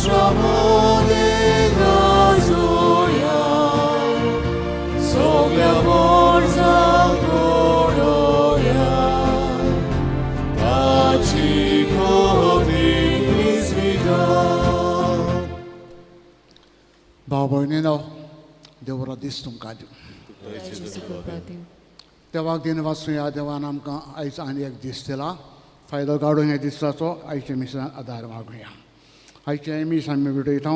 राष्ट्रा मदें गाजोया, सगल्या वर्सांक कळोवया, ताची कोती क्रिस्मिता. भाव भयणीनो, देव बरो दीस तुमकां दिवं. देवाक दिन वाचुया. देवान आमकां आयज आनी एक दीस दिला. फायदो काडून ह्या दिसाचो आयच्या मिसान आदार मागुया. आयचें मीस आमी भेटयता.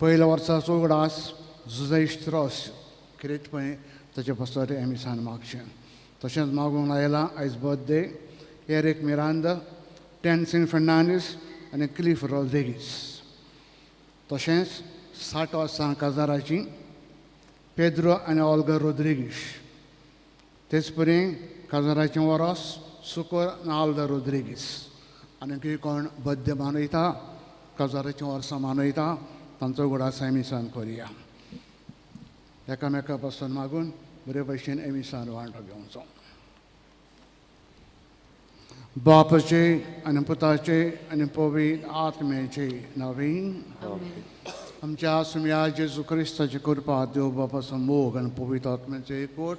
पयल्या वर्साचो उगडास जुजय स्त्रोस किरेत पळय ताचे पासत ह्या मिसान मागचें. तशेंच मागूंक आयलां आयज बर्थडे एरीक मिरांदा, टेन्सीन फर्नांडीस आनी क्लिफ रोद्रिगीस. तशेंच 60 वर्सां काजाराची पेद्रो आनी ऑल्गा रोद्रिगीश. तेच परी काजाराचें वरोस सुकोर आनी आल्दा रोद्रिगीस. आनी कितें कोण बड्डे मनयता, काजाराचीं वर्सां मनयता, तांचो उगडास एमिसान करुया. एकामेका पासून मागून बरे भशेन एमिसान वांटो घेवचो. बापाचे आनी पुताचे आनी पवित्र आत्म्याचे नवीन आमच्या सुम्या जेजू क्रिस्ताची कृपा, देव बापाचो मोग आनी पवित्र आत्म्याचो एकवट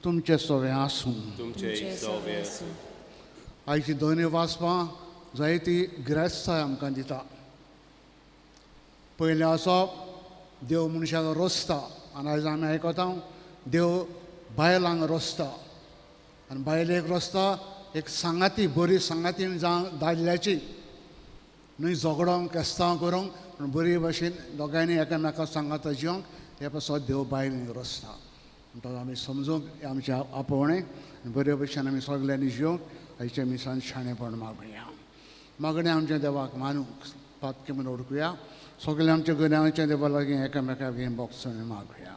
तुमचे सवे आसूं. आयची दोनूय वाचपां जायती गिरेस्ताय आमकां दिता. पयलें आसप देव मनशाक रोसता आनी आयज आमी आयकता देव बायलांक रोसता आनी बायलेक रोसता एक सांगाती, बरी सांगाती जावं दादल्याची, न्हय झगडोंक केस्तांव करूंक, पूण बरी भाशेन दोगांयनी एकामेका सांगाता जिवंक हे पासत देव बायलेक रोसता. म्हणटकच आमी समजूंक हें आमचें आपोवणें आनी बरे भशेन आमी सगल्यांनी जिवंक आयच्या मिसान शाणेपण मागुया. मागणें आमच्या देवाक मानूंक पातकी म्हूण ओडकुया. सगळे आमच्या गुन्यांवाच्या देवा लागीं एकामेका लागीं बोगसण मागुया.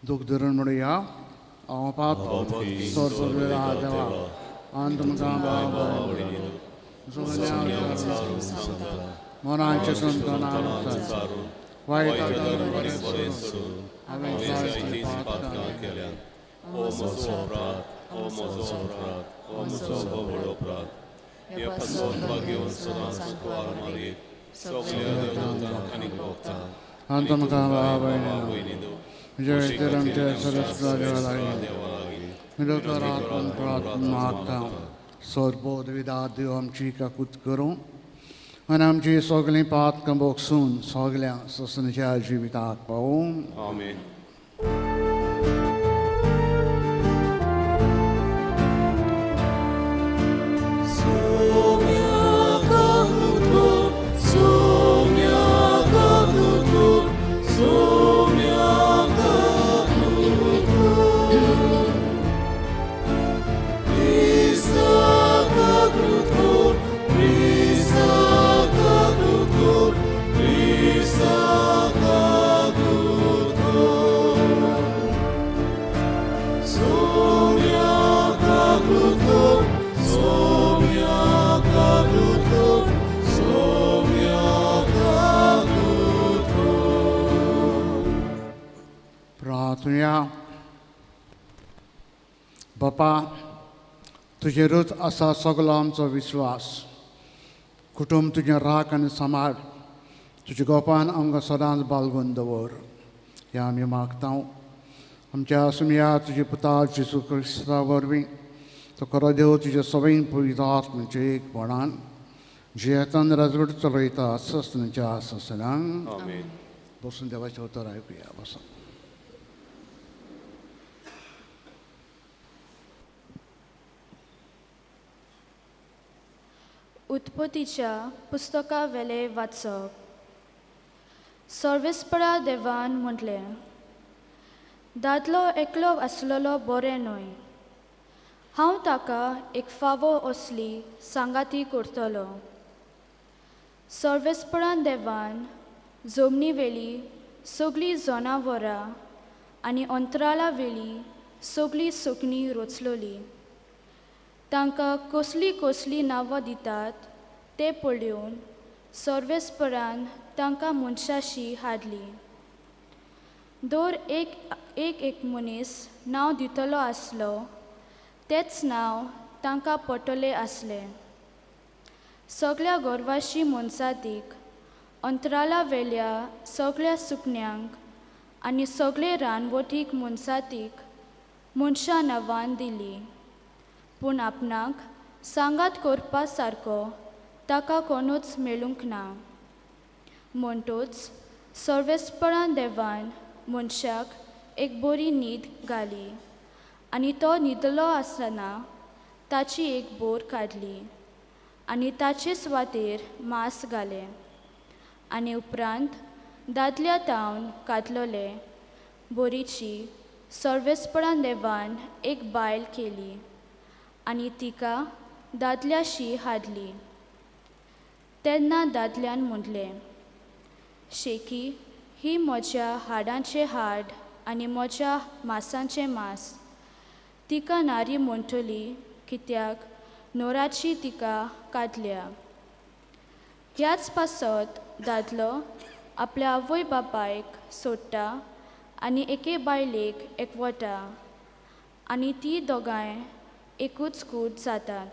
दूख धरून म्हणुया, हांव पाप सोर देवा आनी तुमकां भाव मनाचें संतान वायट हांवें पातकां केल्यात. ओ म्हजो अपराध, ओ म्हजो अपराध, ओ म्हजो व्हड अपराध. हे पासत भाग्यवंत सदांच कुवार मारयेक सगल्या देवदूतांक आनी भक्तांक आनी तुमकां भाव भयणीनो म्हज्या खातीर आमच्या सरस्व देवा लागीं मिरोकर मागता. सरबोध विदा देव आमची काकूत करूं आनी आमची सगळीं पातकां भोगसून सगल्या ससनच्या जिविताक पावूं. आमेन. बापा, तुजेरूच आसा सगलो आमचो विस्वास. कुटुंब तुजें राख आनी सांबाळ. तुज्या गोपान आमकां सदांच बालगून दवर हें आमी मागता. आमच्या सुमया तुज्या पुता जेजू क्रिस्ता वरवीं तो खरो देव तुज्या सवयीन पवित्र आत्म्याचे एकपणान जियेतान राजवट चलयता ससनाच्या ससनांक. बसून देवाचें उतर आयकुया. बसून उत्पत्तीच्या पुस्तका वेले वाचप. सर्वेस्परा देवान म्हटलें, दादलो एकलो आसलेलो बरें न्हय, हांव ताका एक फावो असली सांगाती करतलो. सर्वेस्परान देवान जमनी वेली सगळीं जनावरां आनी अंतराळा वेली सगळीं सुकणीं रचलोली. तांकां कसलीं कसलीं नांवां दितात तें पळोवन सर्वेस्परान तांकां मनशाशी हाडली. दर एक एक एक मनीस नांव दितलो आसलो तेंच नांव तांकां पटलें आसलें. सगळ्या गोरवाशी मनसातीक, अंतराला वेल्या सगळ्या सुकण्यांक आनी सगळे रानवटीक मनसातीक मनशां नांवान दिली. पूण आपणाक सांगात करपा सारको ताका कोणूच मेळूंक ना. म्हणटूच सर्वेस्परान देवान मनशाक एक बरी न्हीद घाली आनी तो न्हिदलो आसतना ताची एक बोर काडली आनी ताचे सुवातेर मांस घालें आनी उपरांत दादल्या तावन कातलोले बोरीची सर्वेस्परान देवान एक बायल केली आनी तिका दादल्याशी हाडली. तेन्ना दादल्यान म्हणलें, शेकी ही म्हज्या हाडांचें हाड आनी म्हज्या मांसाचें मांस. तिका नारी म्हणटली कित्याक नोराची तिका काडल्या. ह्याच पासत दादलो आपल्या आवय बापायक सोडटा आनी एके बायलेक एकवटा आनी ती दोगांय एकूच कूट जातात.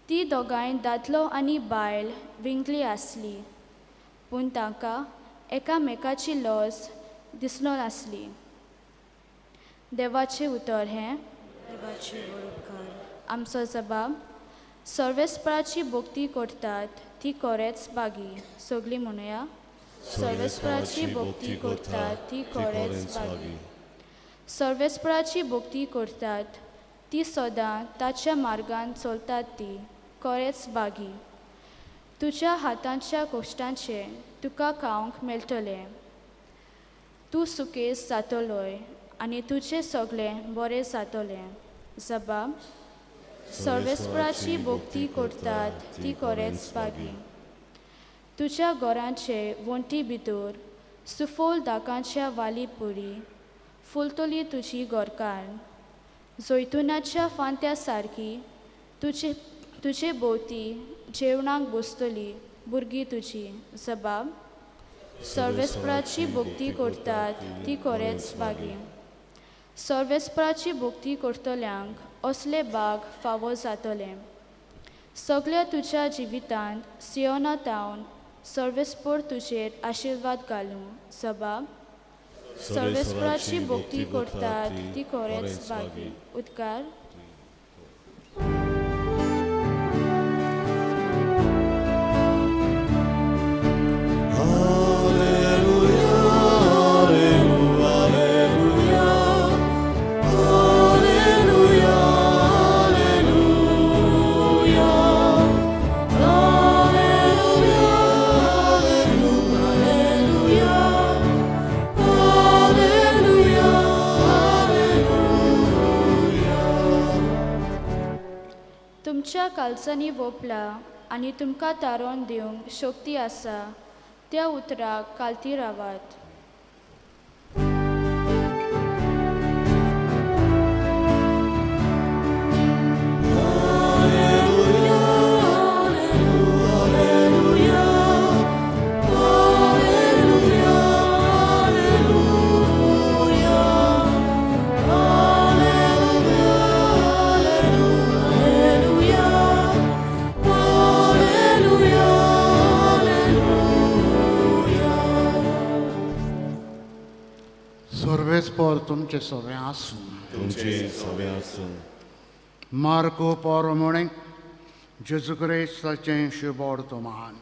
ती दोगांय दादलो आनी बायल विंगली आसली, पूण तांकां एकामेकाची लज दिसलो नासली. देवाचें उतर हें. आमचो जबाब सर्वेस्पराची भक्ती करतात ती कोरेच बागी. सगळीं म्हणुया, सर्वेस्पराची भक्ती करतात ती कोरेच बागी. सर्वेस्पराची भक्ती करतात ती सदां ताच्या मार्गान चलतात ती कोरेच बागी. तुज्या हातांच्या कोश्टांचें तुका खावंक मेळटलें. तूं सुकेस जातलोय आनी तुजें सगळें बरें जातलें. जबाब सर्वेस्पराची भक्ती करतात ती कोरेच बागी. तुज्या घरांचे वण्टी भितर सुफोल दाकांच्या वाली पुरी फुलतली तुजी घरकार. जैतुनाच्या फांत्या सारकी तुजे तुजे भोंवती जेवणाक बसतली भुरगीं तुजी. जबाब सर्वेस्पराची भक्ती करतात ती कोरेच बागी. सर्वेस्पराची भक्ती करतल्यांक असले बाग फावो जातले. सगळ्या तुज्या जिवितांत सियोना तावन सर्वेस्पर तुजेर आशिर्वाद घालूं. जबाब सर्वेस्पराची भक्ती करतात ती कोरेच बागी. उदकार. तुमच्या कालसांनी वोपला आनी तुमकां तारोन दिवंक शक्ती आसा त्या उतराक कालती रावात. सर्वेस्पर तुमचे सवे आसूं. तुमचे सवे आसूं. मार्को पोरमोणे जेजू क्रिस्ताचें शुभवर्तमान.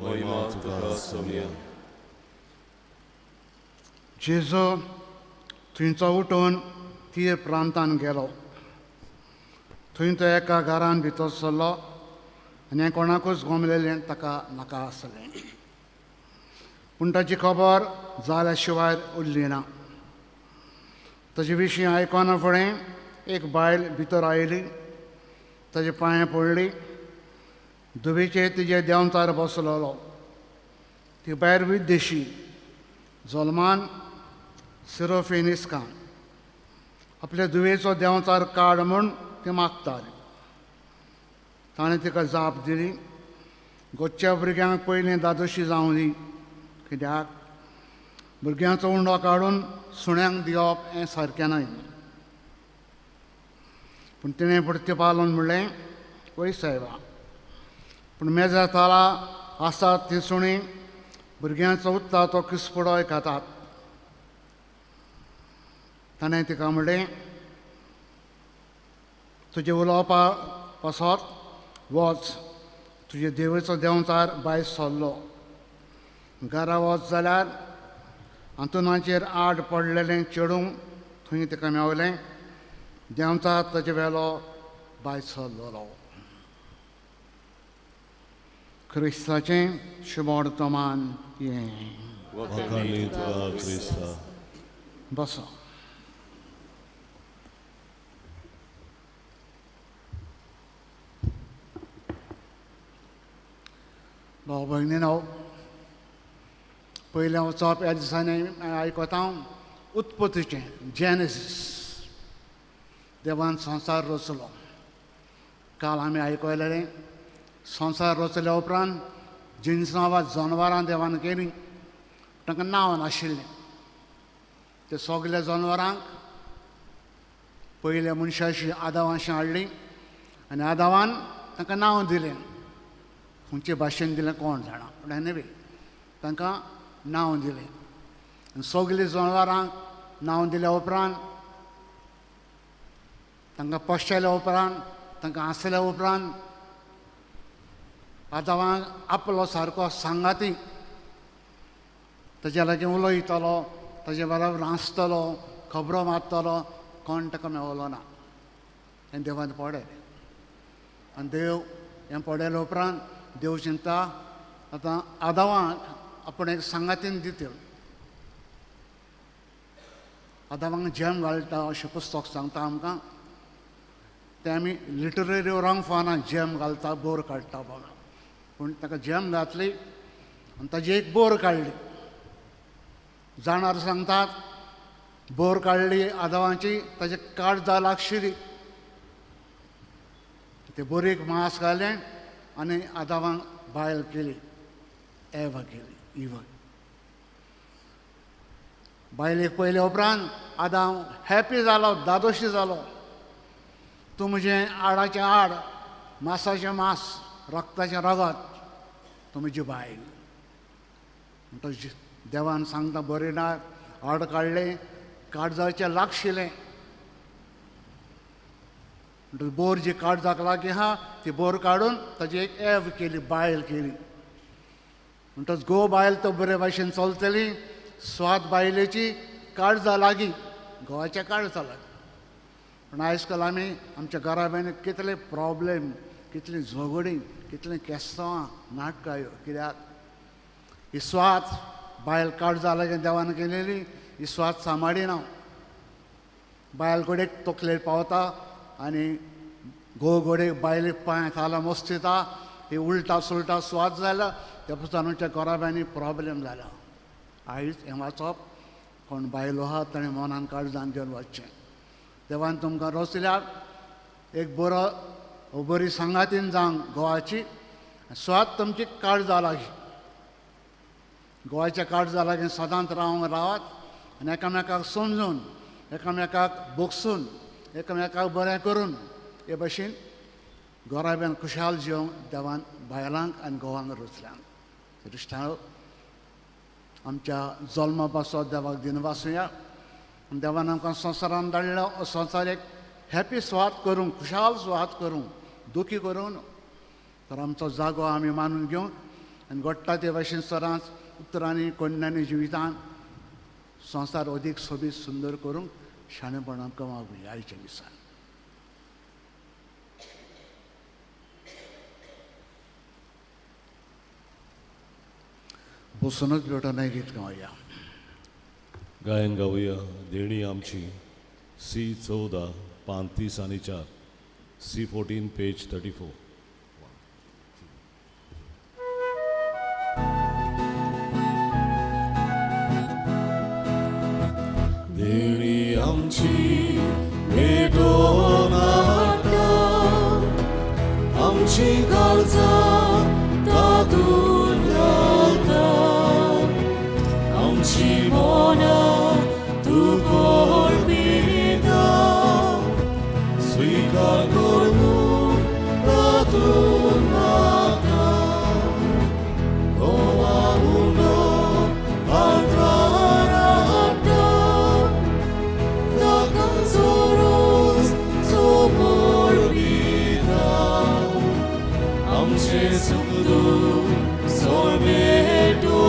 महिमा तुका सोम्या. जेजू थंयचो उठून तीर प्रांतान गेलो. थंय तो एका घरान भितर सरलो आनी कोणाकूच गोमलेलें ताका नाका आसलें. पूण ताची खबर जाल्या शिवाय उरली ना. ताजे विशीं आयकना फुडें एक बायल भितर आयली, ताजे पांय पडली, दुबेचेर तिजे देंवचार बसलेलो. ती बायल विदेशी, जल्मान सिरोफेनिस्कान. आपल्या दुवेचो देंवचार काड म्हूण ती मागताली. ताणें तिका जाप दिली, गोच्या भुरग्यांक पयलीं दादोशी जावं दी, कित्याक भुरग्यांचो उंडो काडून सुण्यांक दिवप हें सारकें न्हय. पूण तिणें प्रतिपालन म्हणलें, वय सायबा, पूण मेजा थाला आसात ती सुणी भुरग्यांचो उत्ता तो किसपुडोय खातात. ताणें तिका म्हणलें, तुजें उलोवपा पासत वच, तुजे देवेचो देंवचार भायर सरलो. घरा वच जाल्यार आंतुनाचेर आड पडलेलें चेडूं थंय तिका मेवलें. देंवचार ताजे वेलो भायर सरलेलो. क्रिस्ताचें शुभवर्तमान हें. बसा. भाव भयणीनो, पयलें वचप ह्या दिसांनी आयकता उत्पत्तीचें, जेनेसीस. देवान संवसार रचलो. काल आमी आयकलें संवसार रचल्या उपरांत जिनसां वा जनवरां देवान केलीं, तांकां नांव नाशिल्लें. ते सगल्या जनवरांक पयल्या मनशाशी आदावाशी हाडलीं आनी आदावान तांकां नांव दिलें. खंयचे भाशेन दिलें कोण जाणा, पूण एनिवे तांकां नांव दिलें. आनी सगलीं जनवरांक नांव दिल्या उपरांत तांकां पोशेल्या उपरांत तांकां आसल्या उपरांत आदावान आपलो सारको सांगाती ताज्या लागीं उलयतलो, ताजे बरोबर हांसतलो, खबरो मारतलो, कोण ताका मेवलो ना. हें देवान पडयलें. आनी देव हें पडयल्या उपरांत देव चिंता आतां आदावाक आपूण एक सांगातीन दितल. आदावांक जेम घालता अशें पुस्तक सांगता आमकां. तें आमी लिटररी रॉंग फॉर्मान जेम घालता, बोर काडटा बघा, पूण ताका जेम घातली आनी ताजी एक बोर काडली. जाणार सांगतात बोर काडली आदावांची, ताजे काळजा लागशिल्ली. ते बोरीक मांस घालें आनी आदावांक बायल केली, एवा केली, इवा. बायलेक पयल्या उपरांत आदांव हॅपी जालो, दादोशी जालो. तूं म्हजें आडाचें आड, मासाचें मांस, रक्ताचें रगत, तूं म्हजी बायल. म्हणटच देवान सांगता बरें ना, आड काडलें, काळजाचें लागशिल्लें. म्हणटच बोर जी काळजाक लागीं आहा ती बोर काडून ताजी एक एव केली, बायल केली. म्हणटच घोव बायल तो बरे भाशेन चलतली, स्वाद बायलेची काळजा लागीं, घोवाच्या काळजा लागीं. पूण आयज काल आमी आमच्या घराब्यांनी कितले प्रोब्लेम, कितलीं झगडीं, कितलीं केस्तांवां, नाटकां ह्यो. कित्याक ही स्वाद बायल काळजा लागीं देवान केलेली ही स्वाद सांबाळिना. बायल गोडेक तकलेर पावता आनी घोव गोडेक बायलेक पांय थाला मस्तिता, ही उलटा सुलटा स्वाद जाल्या. त्या पसून आमच्या घराब्यांनी प्रोब्लेम जाला. आयज हें वाचप कोण बायलो आहा ताणें मनान काळजान घेवन वचचें. देवान तुमकां रचल्यार एक बरो बरी सांगातीन जावंक घोवाची स्वाद तुमची काळजा लागीं, घोवाच्या काळजा लागीं सदांच रावंक रावात आनी एकामेकाक समजून, एकामेकाक बोगसून, एकामेकाक बरें करून हे भाशेन घराब्यान खुशाल जिवंक देवान बायलांक आनी घोवांक रचल्यान. क्रिस्तांव आमच्या जल्मा पासत देवाक दिनवासुया. देवान आमकां संवसारान धाडलो, संवसार एक हॅपी स्वाद करूंक, खुशाल स्वाद करूंक, दुखी करूं तर आमचो जागो आमी मानून घेवंक आनी घडटा ते भाशेन सदांच उतरांनी कोण्यांनी जिवितान संवसार अदीक सोबीत सुंदर करूंक शाणेपण आमकां मागुया आयच्या दिसान. बसूनच भेटून गीत गावया. गायन गावया देणी आमची, सी 14 पान 30 आनी 4, सी 14 पेज 34. देणी आमची भेटोन हाडटा, आमची गरजां तातूंत घालता, आमची मनां तूं कोळपिता, स्विकार करून तातूंत हाडटा. sorbeto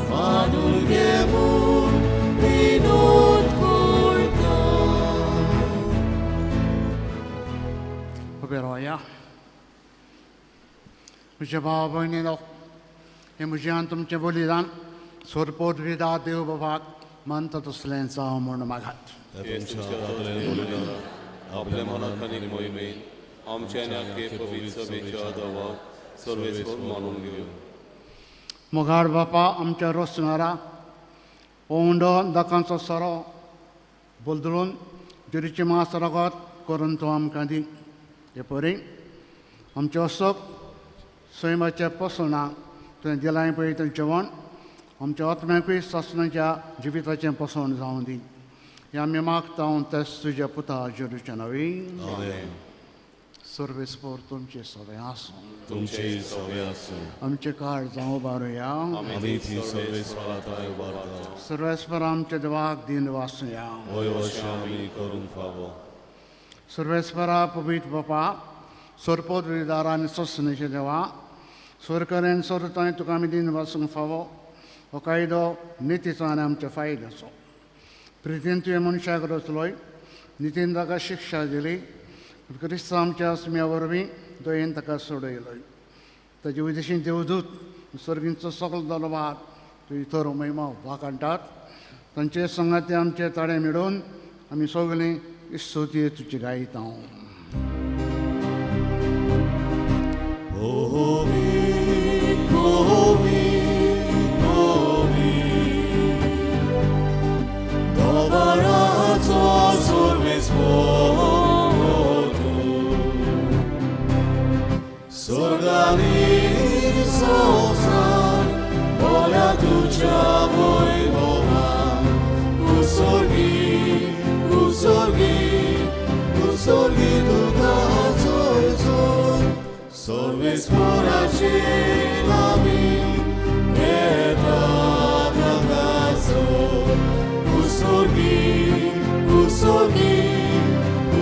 मानून घे म्हूण विनोद करता. उबे रावया. म्हज्या भाव भयणीनो, हें म्हजें आनी तुमचें बलिदान सोरपोत विदा देव बाबाक मानता तसलें जावं म्हूण मागात. आपल्या मनाक आनी मोहिमेन आमच्या आनी आख्खे पवित्र सभेच्या देवाक सर्वेस्पर मानून घेवन. मोगाळ बापा, आमच्या रोसणारा ओंडो दाकांचो सोरो बदलून जेरीचें मांस रगत करून तो आमकां दी. हे परी आमचें असोक सैमाच्या पोसणाक तुवें दिलां पळय तें जेवण आमच्या आत्म्याकूय सासणाच्या जिविताचें पोसण जावं दी. हें आमी मागता तेच तुज्या पुता जेरूच्या नांवी. सर्वेस्पर तुमचें सगळें आसूं. तुमचें सगळें आसूं. आमचें काळ जावं उबारुया. आमी ती सर्वेस्परा थांय उबारता. सर्वेस्पर आमच्या देवाक दिन वासुया. होय अशें आमी करूंक फावो. सर्वेस्परा पवित्र बापा, सोरपोत विदारा आनी सोसणेचे देवा, सोरकरेन सोरताय तुका आमी दिन वासूंक फावो. हो कायदो नितीचो आनी आमच्या फायद्याचो. प्रितीन तुवें मनशाक रचलोय, नितीन ताका शिक्षा दिली, क्रिस्त आमच्या आसम्या वरवीं दयेन ताका सोडयलोय. ताजे उदेशीं देवदूत सर्गींचो सगलो दरबार तुजी थर महिमा वाखाणटात. तांचे संगाते आमचे ताळे मेळून आमी सगळीं स्तुती तुजी गायता. Sorganir sosan, bola tuja voivova, usorgi, usorgi, usorgi tuka soison, sorves poraci nami, eta tagaso, usorgi, usorgi,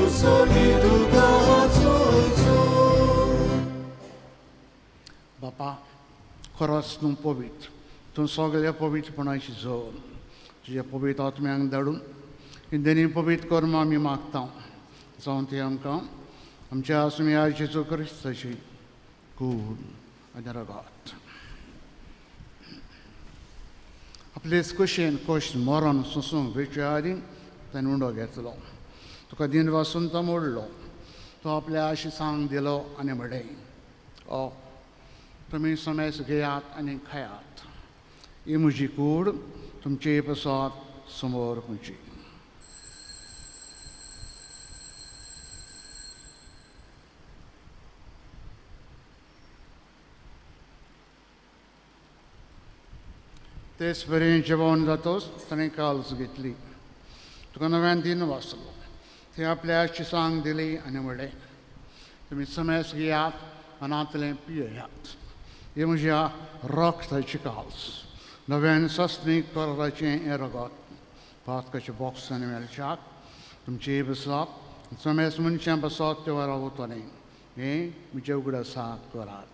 usorgi tuka soison. बापा, खरोच तूं पवित्र, तूं सगळ्या पवित्रपणाची जोड. तुज्या पवित्र आत्म्यांक धाडून इंदनी पवित्र कर्म आमी मागता. जावं ती आमकां आमच्या आसम्या जेजू क्रिस्ताची कूड आनी रगत. आपलेच कुशेन कश्ट मरण सोंसूंक वेच्या आदीं ताणें उंडो घेतलो. तुका दिन वासून तो मोडलो. तो आपल्या आशी सांग दिलो आनी म्हणलें, ओ तुमी समेस घेयात आनी खायात. ही म्हजी कूड तुमचे पसात समोर म्हजी. तेच परी जेवण जातोच ताणें काल्स घेतली. तुका नव्यान दिन वाचलो. थंय आपल्या शिसांक दिली आनी म्हणलें, तुमी समेस घेयात आनी पियेयात. हें म्हज्या रक्ताची काल्स, नव्यान सस्नी कराराचें हें रगत. पातकाचें बॉक्स आनी मेळच्याक तुमचें बसप समेस मनशां बसप ते रावतलें. हें म्हजें उगडासाक करात.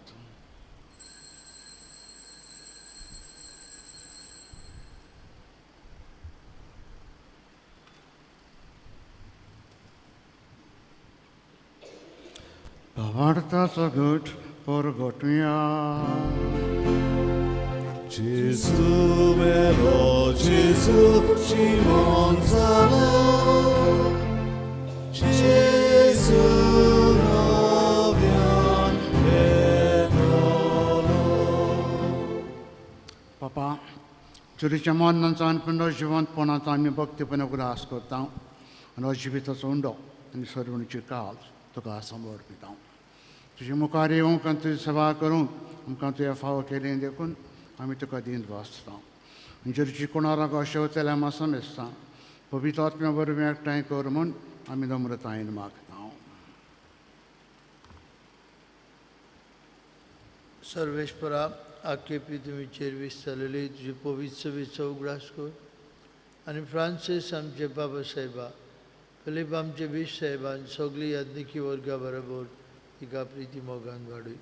भावार्थाचो घट परगटुया. Gesù melo, Gesù Simon zalo, Gesù novian etolo. पापा, चुरीच्या मरणाचो आनी पिंडो जिवंतपणाचो आमी भक्तीपणे उगडास करता आनी हो जिविताचो उंडो आनी सर्वणीची काल तुका समर्पिता. तुजे मुखार येवंक आनी तुजी सेवा करूंक आमकां तुवें फावो केलें देखून आमी तुका दिन वाचता. जेरीची कोणाराक अशें वतल्या आमी समेस्ता पवित्र आत्म्या वरवीं एकठांय कर म्हूण आमी नम्रतायेन मागता. सर्वेश्वरा, आखे पृथ्वीचेर विस्तारलेली तुजी पवित्र सभेचो उगडास कर आनी फ्रांसीस आमचे बाबा साहेबा, फिलीप आमचे बीश साहेबान सगळी याज्ञिकी वर्गा बरोबर तिका प्रिती मोगान वाडय.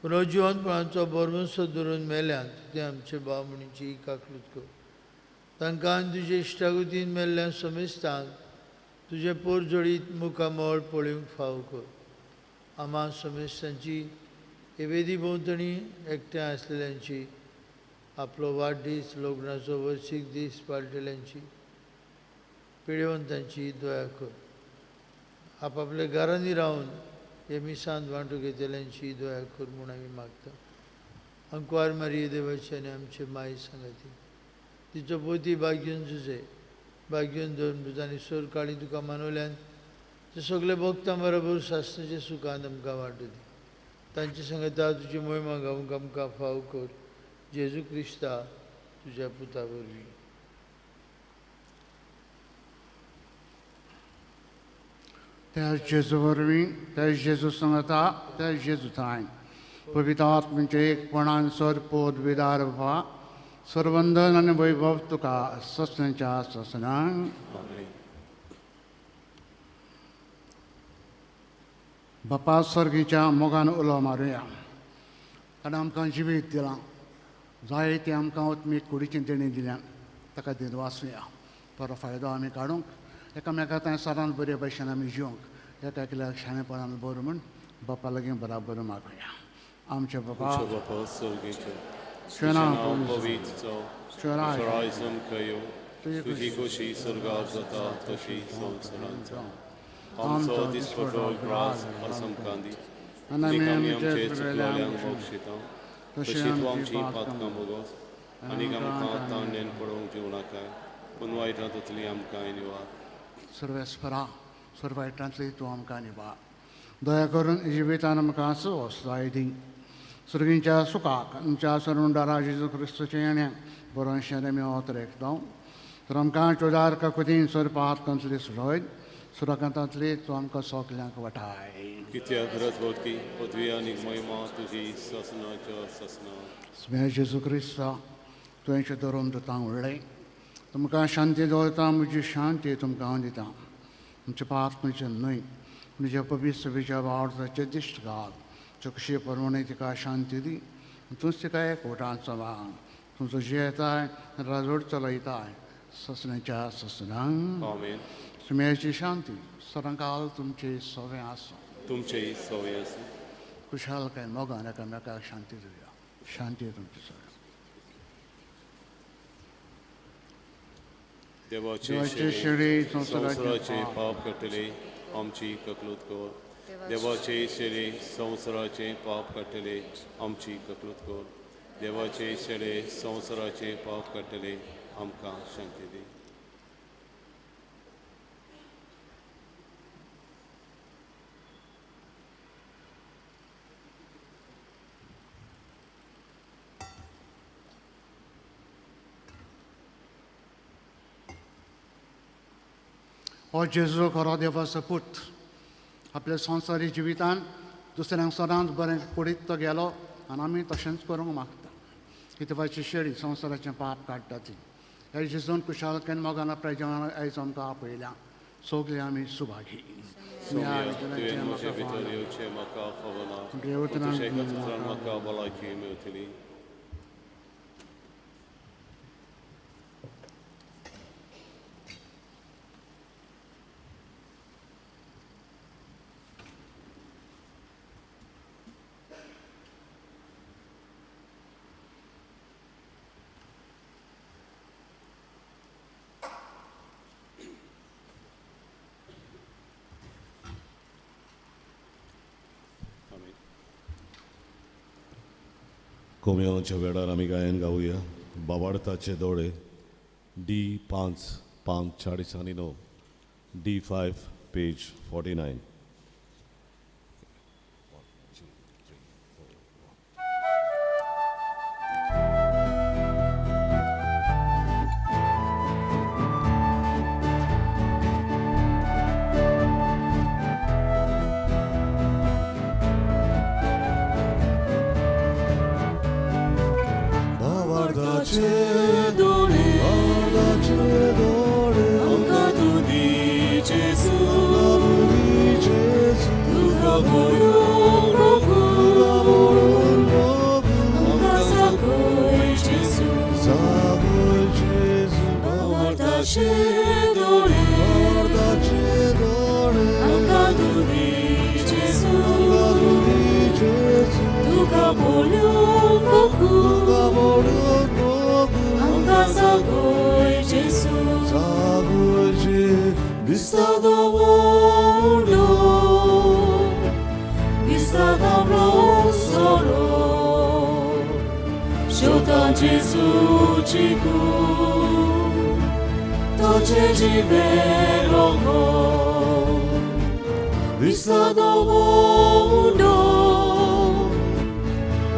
पुनर्जिवनपणाचो बरवंसो धरून मेल्यान ते आमचे भाव म्हणीची काकलूत कर. तांकां आनी तुजे इश्टागतीन मेल्ल्या समेस्तांक तुजें पोरजोडीत मुखामळ पळोवंक फाव कर. आमा समेस्तांची हे वेदी भोंवतणी एकठांय आसलेल्यांची, आपलो वाडदीस लग्नाचो वर्सीक दीस पाळटल्यांची पिळेवंतांची दया कर. आपापल्या घरांनी रावन हे मिसांत वांटो घेतल्यांची दया कर म्हूण आमी मागता. अंकवार मारिये देवाची आनी आमचे माई सांगाती तिचो पोती भाग्यून जुजे भाग्यून धरून आनी सोर काळी तुका मानवल्यान ते सगळे भक्तां बरोबर शास्त्राचे सुखान आमकां वांटू दी. तांचे सांगता तुजी मोहिमा गावंक आमकां फाव कर. जेजू क्रिस्ता तुज्या पुता वरवीं. त्या जेजू वरवीं, त्या जेजू सांगता, त्या जेजू थांय पवित्र आत्म्याचे एकपणान सर पोत विदार भा सर्वंदन आनी वैभव तुका ससनाच्या ससनांक. बापा सर्गीच्या मोगान उलो मारुया, कारण आमकां जिवीत दिलां, जाय तें आमकां उत्मीक कुडीचें देणें दिल्यान ताका दिनवासुया. बरो फायदो आमी काडूंक एकामेका थंय सदांच बरे भशेन आमी जिवंक एका एकल्याक शाणेपणान बरो म्हूण बापा लागीं बराबर मागुया. आमचे बापा तुजी खोशी स्वर्गार जाता तशी संवसारांत जावं. आमचो दिसपटो ग्रास आमकां दी, आनी आमी आमचे चुकलेल्यांक बक्षिता तशी तूं आमची पातकां भोगोस आनी आमकां ताणेन पडोवंक दिवं नाका, पूण वायटांतली आमकां निवार. सर्वेस्परा सर्व वायटांतली तूं आमकां निवार. दया करून जिवितान आमकां सुवाय दी. सर्गींच्या सुखाक आमच्या सरुंडारा जेजू क्रिस्तूचें येणें बरोवंशें आमी होत रेखता. तर आमकां चोदार काकुतीन सरपात कंतली सुरयत सुरकांतांतली तूं आमकां सगल्यांक वाटाय. कित्याक रजवती पदवी आनी महिमा तुजी ससनाच्या ससना. स्मेह जेजू क्रिस्ता तुवें धरून दुतां उडलें तुमकां शांती दवरता, म्हजी शांती तुमकां हांव दिता. तुमचे पाप म्हजे न्हय म्हज्या पवित्र सभेच्या वावडताचे दिश्ट घाल, चकशी परवणे तिका शांती दी. तूंच तिका एक वटांचो वांग तुमचो जियेताय राजवट चलयताय ससनाच्या ससनांक. आमेन. सुमेची शांती सदांकाल तुमचे सवे आसूं. तुमचेय सवे आसूं. खुशालकाय मोगान एकामेकाक शांती दिवया. शांती तुमची सवे. देवाचे शेळी संवसाराचे पाप काडटले आमची ककलूत कर. देवाचे शेळी संवसाराचे पाप काडटले आमची ककलूत कर. देवाचे शेळे संवसाराचे पाप काडटले आमकां शांती दी. हो जेजू खरो देवाचो पूत आपल्या संवसारी जिवितान दुसऱ्यांक सदांच बरें कुडीत तो गेलो आनी आमी तशेंच करूंक मागता. ही देवाची शेळी संवसाराचें पाप काडटा ती. ह्या जेजून कुशालकायेन मोगान आपल्या जिवनाक आयज आमकां आपयल्या. सगळीं आमी सुभागी. कोम्यांच्या वेळार आमी गायन गावया बाबाडताचे दोळे डी 5 5 40 आनी 9 डी 5 पेज 49. दोळे आमकां तूं दी जेजू. दिसता दवरलो दिसता तांबडो सोरो शेवटा जेजूची कूड ताचे जिवे रगत दिसता दवरलो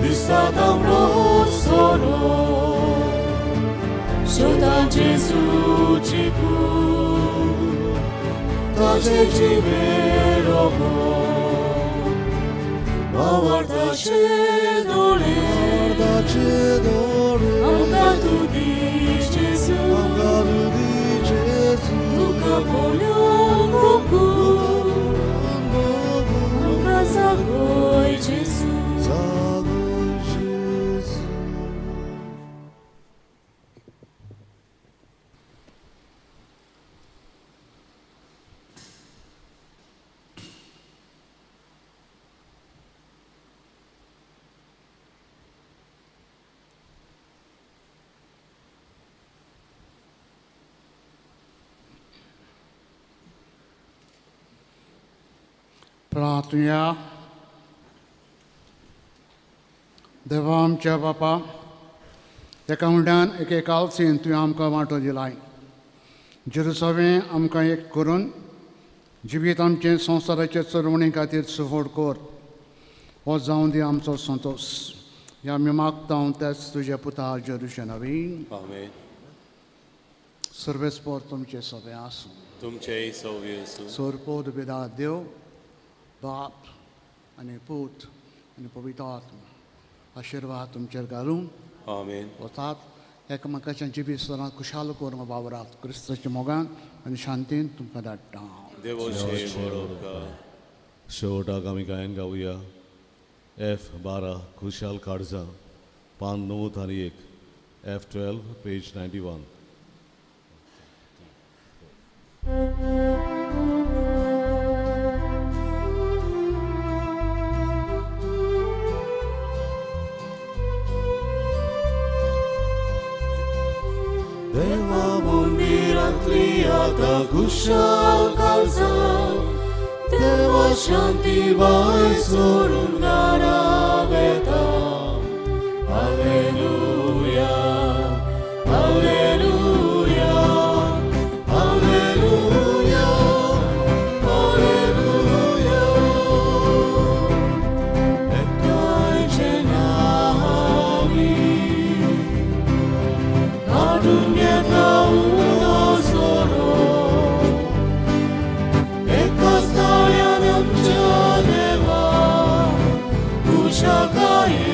दिसता तांबडो सोरो शेवटा जेजूची कूड ताचे जिवे रगत भावार्थाचे दोळे आमकां तूं दी जेजू तुका पळोवंक गोकूळ आमकां जागय जेजू. प्रार्थुया. देवा आमच्या बापा, एका हुंड्यान एके कालसीन तुवें आमकां वांटो दिलाय. जेरुसलेम आमकां एक करून जिवीत आमचें संवसाराचे चलवणी खातीर सुफोड कर. हो जावं दी आमचो संतोश. ह्या आमी मागता त्याच तुज्या पुता जेरुशे नवीन. आमेन. सर्वेस्पोर तुमचें सगळें आसूं. तुमचेय सव्य आसूं. सोरपोद बिदा देव बाप आनी पूत आनी पवित्र आत्मा आशिर्वाद तुमचेर घालूं. आमेन. वतात एकामेकाच्या जिवीत सदां खुशाल करून वावरात. क्रिस्ताच्या मोगान आनी शांतीन तुमकां धाडटा. देवाचे बरोबर. शेवटाक आमी गायन गावया एफ 12 खुशाल काळजां पान 9 आनी 1 एफ 12 पेज 91. देवा मंदिरांतली आतां खुशाल काळजां देवा शांती बाय सोडून घरा वेता. Hallelujah hallelujah hallelujah hallelujah. एकठांय जेन्ना आमी धाडून घेतला उणो सोरो एकाच ताळ्यान आमच्या देवा खुशालकायेन.